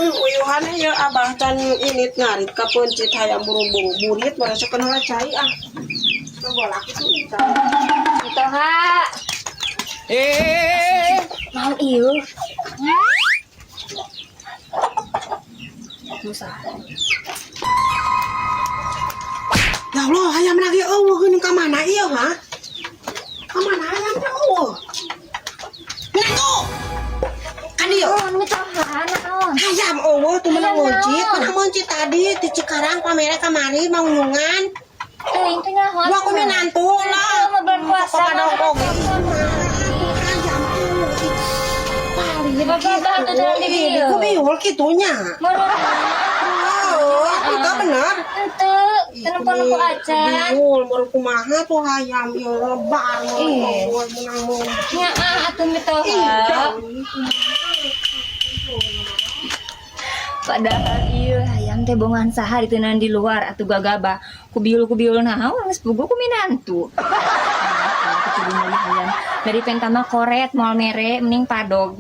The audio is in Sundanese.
Uyuhan ieu abah can init ngarit ka peuncit hayam buru-buru burit meresekeun heula cai ah. Bolak itu. Mitoha. Eh, Mau ieu. Musa. Ya Allah, hayam lagi eueuh geuning ka mana ieu ha? Ka mana hayam teh eueuh? Minantu. Kan ieu. Oh, mitoha naon? Hayam eueuh tuh menang Hayam meuncit, naon? menang meuncit tadi di Cikarang pamere kamari mau nyungan. Teuing teh nyaho. Gua aku minantu lah. Mah bulan puasa. Kok padongkong hayam eueuh. Paling Bapak tuh dalam di biul. Ku biul kitunya. Murah. Oh, itu bener. Henteu, telepon aku acan. Biul, baru kumaha tuh hayam ieu lebar. Ih. Menang meuncit. Nya ah atuh mitoha. Padahal iya hayam teh bongan saha diteunaan di luar atuh gagabah. Kubiul-kubiul naon geus puguh ku minantu. Aku kudu meuli hayam. Dari pentama koret moal mere mending padog.